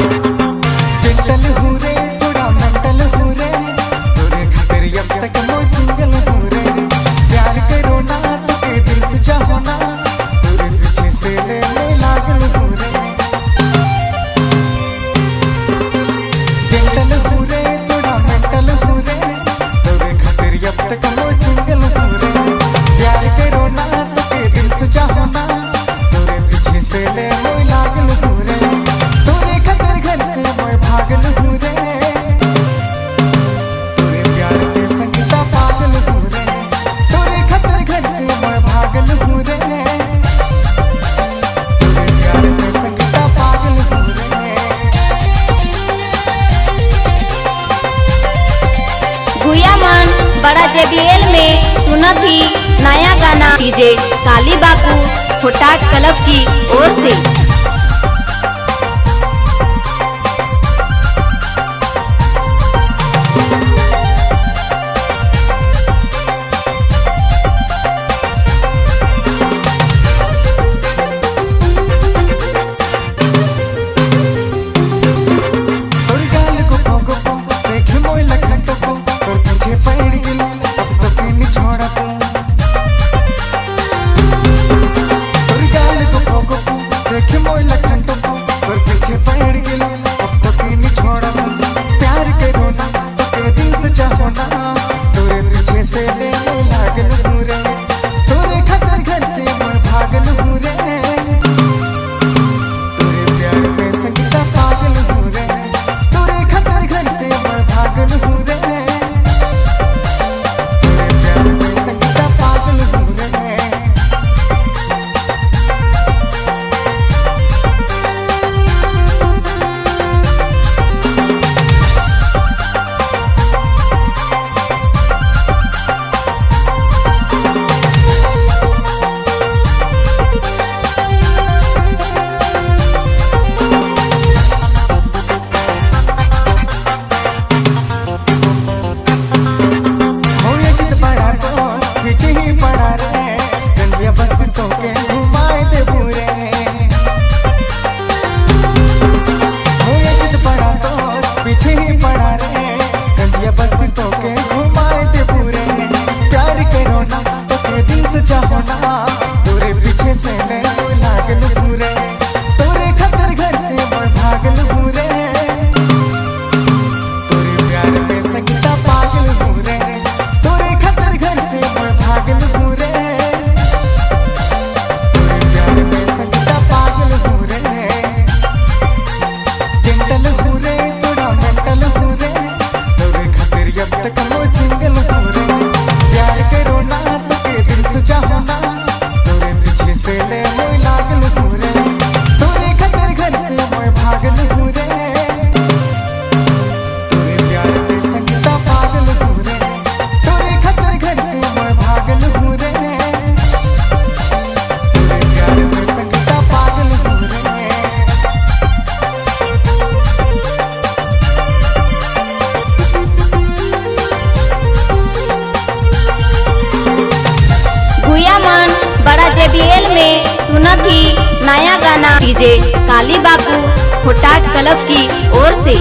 जेंटल हूँ रे थोड़ा मेंटल हूँ रे, तोरे खातिर अब तक मैं सिंगल हूँ रे। प्यार करो ना तो के दिल से चाहो ना, तोरे पीछे से ले मैं लागल हूँ रे। जेंटल हूँ रे थोड़ा मेंटल हूँ रे, तोरे खातिर अब तक मैं सिंगल हूँ रे। प्यार करो ना तो के दिल से चाहो ना, तोरे पीछे से ले मैं लागल हूँ रे। तोरे खातिर घर से मैं भागल हूँ रे, तोरे प्यार के संगीता पागल हूँ रे। तोरे खातिर घर से मैं भागल हूँ रे, तोरे प्यार के संगीता पागल हूँ रे। गुया मन बड़ा जेबीएल में सुनत ही नया गाना डीजे काली बापू होटाट क्लब की ओर से। तोर गाल गुपो गुपो देख मोय लखन टपो, तोर पीछे पड़ गेलो अब तो पिन छोड़बो। तोर गाल गुपो गुपो देख मोय लखन टपो, तोर पीछे पड़ गेलो अब तो पिन छोड़बो। प्यार करो ना तो के दिल से चाहो ना, तोरे पीछे से ले लागल हूँ रे। तोरे खातिर घर से मैं भागल हूँ रे, तोरे प्यार में संगीता पागल हूँ रे। तोरे खातिर घर से मैं भागल हूँ रे, तोरे प्यार में संगीता पागल हूँ रे। मोये जिद बड़ा तो पीछे ही पड़ा रे, गंजिया बस तो के घुमाए दे पूरे। मोये जिद बड़ा तो पीछे ही पड़ा रे, गंजिया बस तो के घुमाए दे पूरे। प्यार करो ना तो के दिल से चाहो ना, तोरे पीछे से ले लागल हूँ रे। तोरे खातिर घर से मैं भागल हूँ रे, तोरे प्यार में संगीता पागल हूँ रे। तोरे खातिर घर से मैं भागल हूँ रे, तोरे प्यार में संगीता पागल हूँ रे। जेंटल हूँ रे थोड़ा मेंटल हूँ रे, तोरे खातिर अब तक मैं सिंगल हूँ रे। प्यार करो ना तो के दिल से चाहो ना, तोरे पीछे से ले मैं लागल हूँ रे। तोरे खातिर घर से मैं भागल हूँ रे, तोरे प्यार में संगीता पागल हूँ रे। तोरे खातिर घर से मैं भागल हूँ रे, तोरे प्यार में संगीता पागल हूँ रे। गुया मन बड़ा जेबीएल में सुनत ही नया गाना डीजे काली बापू होटाट क्लब की ओर से।